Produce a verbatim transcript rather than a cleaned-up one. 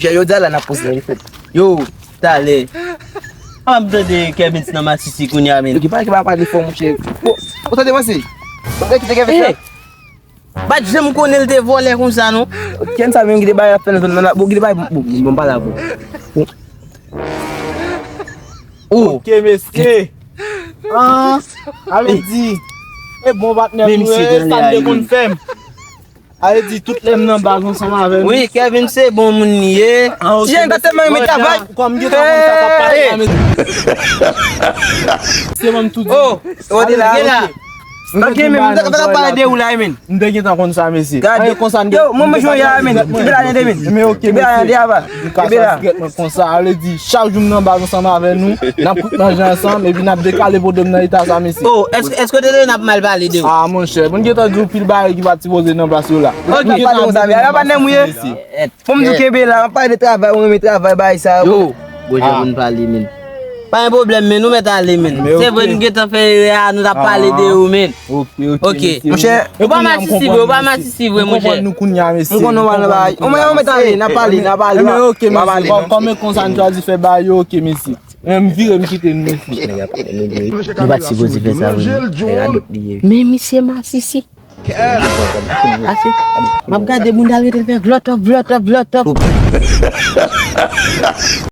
Jodi a la n ap poze nan lefèt. Yo, talè. A m tande Kevin nan masisi kounye a, men. Yo, ki pa, ki pa pale fò, monchè. Bon, ou tande, mwen se. Ou tande ki te Kevin sa? Pa t janm konnen l te vòlè konsa, non. Kenn sa menm ki te bay ap fè nan zòn nan la. Bon, ki te bay, bon, bon, bon, pa la, bon. Oh. Ok, mesye. Ah, ale di. E bon patnè nou ye, sa n te konn fè m. Ale di tout lè m nan baz ansanm avè nou. Wi, Kevin se bon moun li ye. Ah, ok, ti jan ta tèlman renmen travay. Kòm gen tan konn sa k ap pase la, mesye. Se mwen m tou di. Oh, ou te la. Ok, men m ta ka pale de ou la, men. M te gentan konn sa, mesye. Gade. Yo, mwen, mwen jwenn ya, men. Kenbe la, tande, men. Men ok, mesye. Kenbe la, tande, ava. Kenbe la. Mwen konsa, ale di, chak jou m nan baz ansanm avè nou, n ap kout manje ansanm, epi n ap dekale pwoblèm nan eta sa, mesye. Oh, èske, èske w te tande n ap mal pale de ou? Ah, monchè, mwen gentan di w pil bagay ki pa t sipoze nan plas yo la. Ok. Mwen gentan pale konsa, men, a pa nèm ou ye? Mesye. Fò m di w kenbe la, m ap pale de travay, ou renmen travay, bagay sa yo. Yo, bon jan pou n pale, men. Pa gen pwoblèm, men, nou mèt ale, men. Se vre, nou gentan fè erè a, nou t ap pale de ou, men. Ok, ok, ok, mesye. Monchè, ou pa masisi vre, ou pa masisi vre, monchè. Nou konprann nou kounye a, mesye. M konn nou pa nan bagay. Ou mèt ale, n ap pale, n ap pale. Men ok, mesye, kòm e konsa nou chwazi fè bagay yo, ok, mesye. Men m vire, m kite nou, mesye. Li pa t sipoze fè sa, vre. Nèg radòt li ye. Men misye masisi. Ase. M ap gade moun al rete l fè vlòtòp, vlòtòp, vlòtòp.